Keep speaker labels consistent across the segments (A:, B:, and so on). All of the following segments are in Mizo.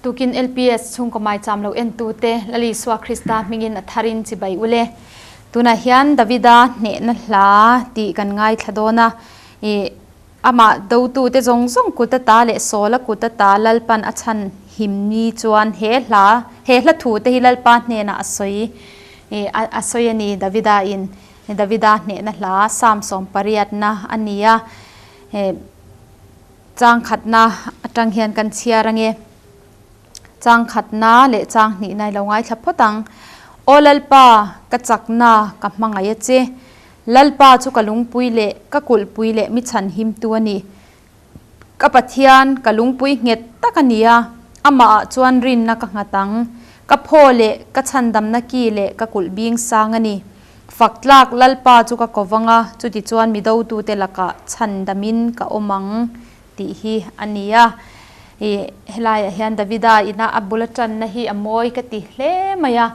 A: Tukin LPS chhungkaw maicham lo entute Lal Isua Krista hmingin a tharin chibai ule. Tunah hian Davida hnehna hla tih kan ngaithla dawn a, ih amah dotute zawng zawng kut ata leh Saula kut ata Lalpan a chhan him ni chuan he hla he hla thu te hi Lalpa hnenah a sawi ih a sawi a ni Davida in Davida hnehna hla Psalm 80 na a ni a. Chang khatna atang hian kan chhiar ange. Chang khatna leh chang hnihna i lo ngaithla phawt ang. Aw Lalpa, ka chakna ka hmangaih a che. Lalpa chu ka lungpui leh ka kulhpui leh mi chhanhimtu a ni. Ka Pathian, ka lungpui nghet tak a ni a, amahah chuan rinna ka nghat ang. Ka phaw leh ka chhandamna ki leh ka kulh bing sang a ni. Fak tlak Lalpa chu ka ko vang a, chutichuan mi dotute lakah chhandamin ka awm ang tih hi a ni a. Ih, helaiah hian Davida ina a bula tanna hi a mawi ka ti hle mai a,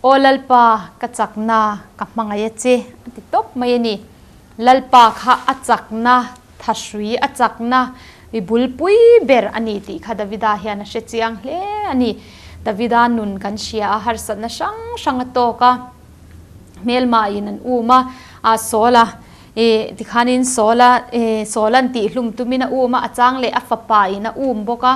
A: Aw Lalpa, ka chakna ka hmangaih a che, a ti tawp mai a ni. Lalpa kha a chakna thahrui, a chakna i bulpui ber a ni tih kha Davida hian a hre chiang hle a ni. Davida nun kan hria a, harsatna hrang hrang a tawk a. Hmelma in an um a, a sawl a, ih tikhanin sawl a, ih sawl an tih hlum tumin a um a, a chang leh a fapa in a um bawk a,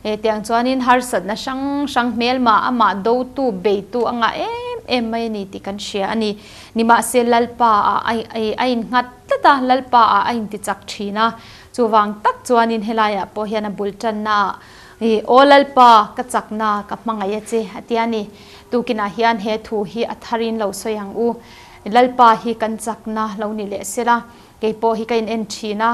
A: ih tiang chuanin harsatna hrang hrang hmelma amah dotu beitu a ngah em em mai a ni tih kan hria a ni. Nimahse Lalpa ah a ih a innghat tlat a, Lalpa ah a intichak thin a, chuvang tak chuanin helaiah pawh hian a bul tanna ah ih aw Lalpa ka chakna ka hmangaih a che a ti a ni. Tukinah hian he thu hi a tharin lo sawi ang u. Lalpa hi kan chakna lo ni leh sela, kei pawh hi ka in en thin a,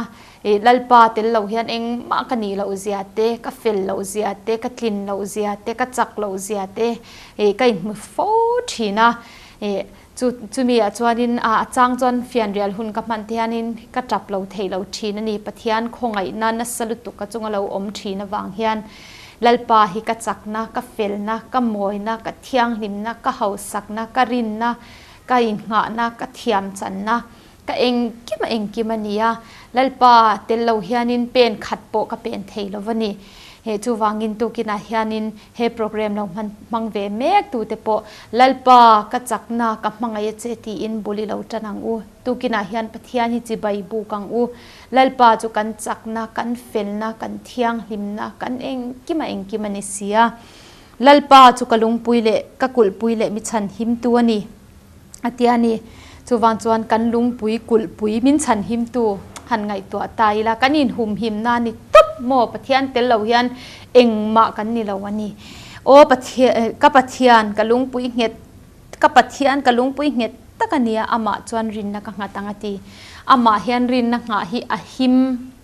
A: ih Lalpa tel lo hian engmah ka nih loh zia te, ka fel loh zia te, ka tlin loh zia te, ka chak loh zia te ih ka inhmu fo thin a. Ih chu chumi ah chuanin a a chang chuan fianrial hun ka hman te hianin ka tap lo thei lo thin a ni. Pathian khawngaihna nasa lutuk ka chunga lo awm thin avang hian Lalpa hi ka chakna, ka felna, ka mawina, ka thianghlimna, ka hausakna, ka rinna, ka inngahna, ka thiamchanna, ka engkim a engkim a ni a. Lalpa tel lo hianin pen khat pawh ka pen thei lo va ni. He chuvangin tukinah hianin he program lo hman hmang ve mek tute pawh Lalpa ka chakna, ka hmangaih a che tiin bul i lo tan ang u. Tukinah hian Pathian hi chibai buk ang u. Lalpa chu kan chakna, kan felna, kan thianghlimna, kan engkim a engkim a ni si a. Lalpa chu ka lungpui leh ka kulhpui leh mi chhanhimtu a ni, a ti a ni. Chuvang chuan kan lungpui, kulhpui, min chhanhimtu han ngaihtuah ta ila, kan inhumhimna a ni tawp maw? Pathian tel lo hian engmah kan ni lo a ni. Aw Pathian, ka Pathian, ka lungpui nghet Ka Pathian ka lungpui nghet tak a nia, amah chuan rinna ka nghat ang a ti. Amah hian rinna nghah hi a him,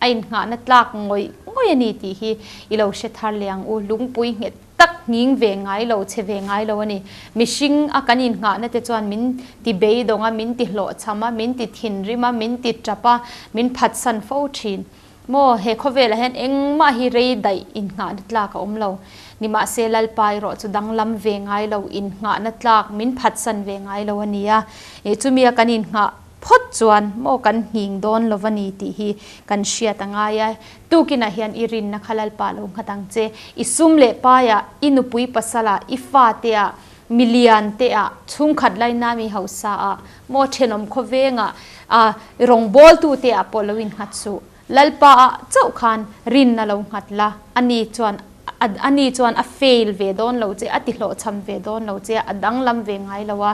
A: a innghahna tlak ngawih ngawih a ni tih hi i lo hre thar leh ang u. Lungpui nghet tak nghing ve ngai lo, chhe ve ngai lo a ni. Mihring a kan innghahna te chuan min ti beidawng a, min ti hlawhchham a, min ti thinrim a, min ti tap a, min phatsan fo thin. Maw, he khawvelah hian engmah hi rei daih innghahna tlak a awm lo. Nimahse, Lalpa erawh chu danglam ve ngai lo, innghahna tlak min phatsan ve ngai lo a ni a. Ih, chumia kan innghah phawt chuan maw kan nghing dawn lo va ni tih hi kan hriat a ngai a. Tukinah hian i rinna kha Lalpa lo nghat ang che. I sum leh paiah, i nupui pasalah, i fateah, milian teah, chhungkhat laina mi hausaah, Maw thenawm khawvengah a rawngbawltute ah pawh lo innghat suh. Lalpa ah chauh khan rinna lo nghat la, ani chuan ani chuan a fail ve dawn lo che, a ti hlawhchham ve dawn lo che, a danglam ve ngai lo a,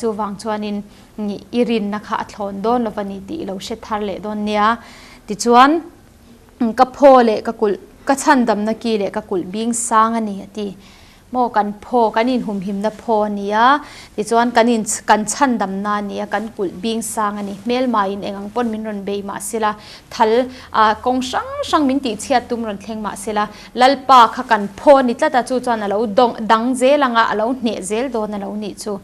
A: chuvang chuanin i rinna kha a thlawn dawn lo va ni tih i lo hre thar leh dawn nia. Tichuan ka phaw leh ka kulh, ka chhandamna ki leh ka kulh bing sang a ni a ti. Maw kan phaw, kan inhumhimna phaw a ni a, tichuan kan in kan chhandamna a ni a, kan kulh bing sang a ni. Hmelmaiin eng ang pawn min rawn bei mah sela, thal ah kawng hrang hrang min tihchhiat tum rawn thleng mah sela, Lalpa kha kan phaw a ni tlat a, chu chuan a lo dawng dang zel ang a, a lo hneh zel dawn a lo nih chu.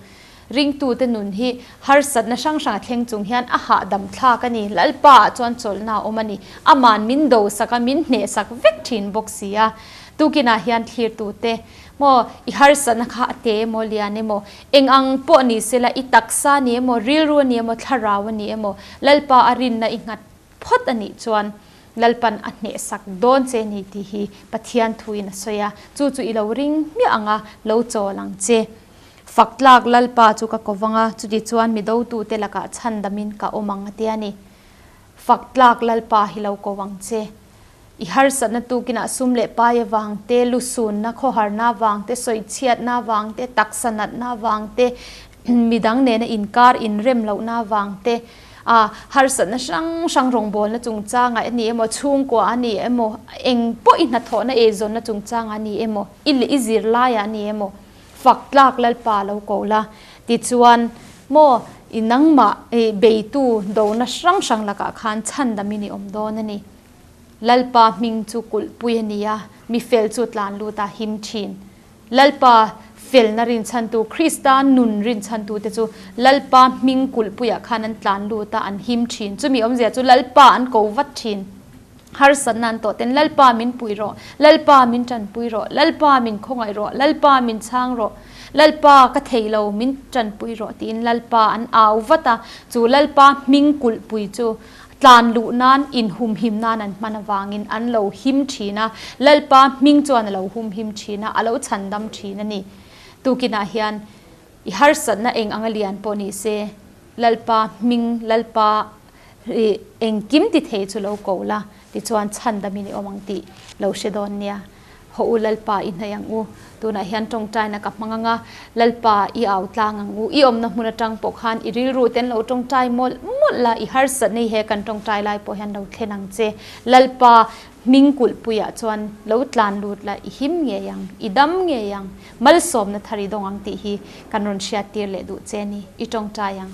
A: Ringtute nun hi harsatna hrang hrang a thleng chung hian a hahdam thlak a ni. Lalpa ah chuan chawlhna a awm a ni. Aman min dosak a, min hnehsak vek thin bawk si a. Tukinah hian thlirtute, Maw, i harsatna kha a te emaw, lian emaw, eng ang pawh ni sela, i taksa ni emaw, rilru a ni emaw, thlarau a ni emaw, Lalpa a rinna i nghat phawt a nih chuan Lalpan a hnehsak dawn che ni tih hi Pathian thuin a sawi a, chu chu i lo ring hmiah ang a, lo chawl ang che. Fak tlak Lalpa chu ka ko vang a, chutichuan mi dotute lakah chhandamin ka awm ang a ti a ni. Fak tlak Lalpa hi lo ko ang che. I harsatna tukinah sum leh pai avang te, lusunna, khawharna avang te, sawichhiatna avang te, taksa natna avang te, midang nena inkar inrem lohna avang te, a harsatna hrang hrang rawngbawlna chungchangah a ni emaw, chhungkua a ni emaw, eng pawh i hnathawhna eizawnna chungchangah a ni emaw, i i zirlaiah a ni emaw, fak tlak Lalpa lo ko la. Tichuan, maw, i nangmah i beitu dona hrang hrang lakah khan chhandamin i awm dawn a ni. Lalpa hming chu kulhpui a ni a, mi fel chu tlan lut a him thin. Lalpa felna rinchhantu, Krista nun rinchhantute chu Lalpa hming kulhpuiah khan an tlan lut a, an him thin. Chumi awmzia chu Lalpa an ko vat thin. Harsatna an tawh ten, Lalpa min pui rawh, Lalpa min tanpui rawh, Lalpa min khawngaih rawh, Lalpa min chhang rawh, Lalpa ka thei lo, min tanpui rawh tiin Lalpa an au vat a. Chu Lalpa hming kulhpui chu Tlan luh nan inhumhim nan an hman avangin an lo him thin a, Lalpa hming chuan a lo humhim thin a, a lo chhandam thin a ni. Tukinah hian i harsatna eng anga lian pawh ni se, Lalpa hming, Lalpa engkim ti thei chu lo ko la, tichuan chhandamin i awm ang tih lo hre dawn nia. Haw u Lalpa i hnaih ang u. Tunah hian tawngtaina ka hmang ang a, Lalpa i au tlang ang u. I awmna hmun atang pawh khan i rilru ten lo tawngtai mawlh mawlh la, i harsatna i he kan tawngtai lai pawh hian lo thlen ang che. Lalpa hming kulhpuiah chuan lo tlan lut la, i him ngei ang, i dam ngei ang, malsawmna thar i dawng ang tih hi kan rawn hriattir leh duh che ni. I tawngtai ang.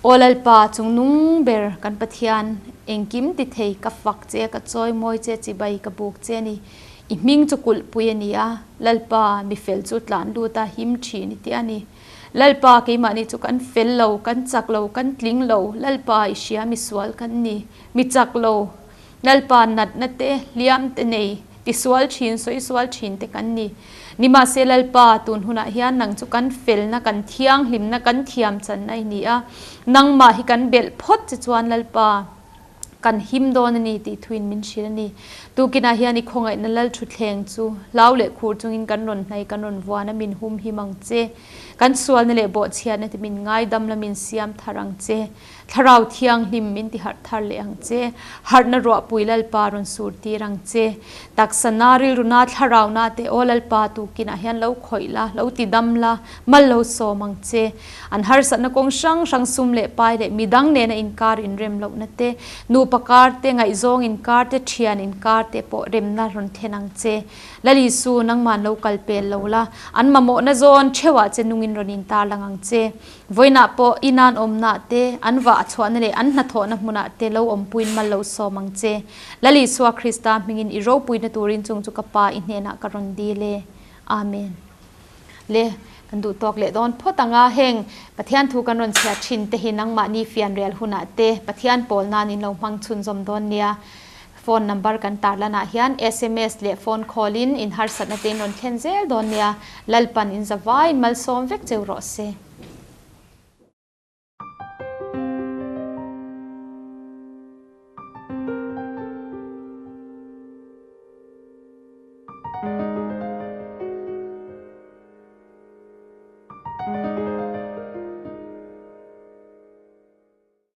A: Aw Lalpa, chungnung ber kan Pathian, engkim ti thei ka fak che, ka chawi mawi che, chibai ka buk che a ni. I hming chu kulhpui a ni a, Lalpa, mi fel chu tlan lut a, him thin i ti a ni. Lalpa, keimahni chu kan fel lo, kan chak lo, kan tling lo, Lalpa, i hria mi sual kan ni, mi chak lo, Lalpa natna te, hliam te nei, tisual thin, sawisual thin te kan ni. Nimahse Lalpa, tun hunah hian nang chu kan felna, kan thianghlimna, kan thiamchanna i ni a. Nangmah hi kan belh phawt che chuan Lalpa, kan him dawn a ni tih thuin min hrilh a ni. Tukinah hian i khawngaihna Lal thutthleng chu hlau leh khur chungin kan rawn hnai, kan rawn vuan a, min humhim ang che. Kan sualna leh bawhchhiatna te min ngaidam la, min siam thar ang che. Thlarau Thianghlim min ti harh thar leh ang che. Harhna ruahpui Lalpa rawn sur tir ang che. Taksa na, rilru na, thlarau na te aw Lalpa tukinah hian lo khawih la, lo ti dam la, mal lo sawm ang che. An harsatna kawng hrang hrang sum leh pai leh midang nena inkar inrem lohna te, nupa kar te, ngaihzawng inkar te, thian inkar te pawh remna rawn thlen ang che. Lal Isu, nangman lo kal pel lo la, an mamawhna zawn theuhah che nungin rawn intarlang ang che. Vawiinah pawh i nan awmnaah te, an vah a chhuahna leh an hnathawhna hmunah te lo awmpuiin mal lo sawm ang che. Lal Isua Krista hmingin i ropuina turin chung chu ka Pa i hnenah ka rawn dil e. Amen. Le, kan duh tawk leh dawn phawt ang a, heng Pathian thu kan rawn chhiar thin te hi nangmahni fianrial hunah te Pathian pawl nan in lo hmang chhunzawm dawn nia. Phone number kan tarlanah hian sms leh phone call in in harsatna te in rawn thlen zel dawn nia. Lalpan in zavaiin malsawm vek cheu rawh se.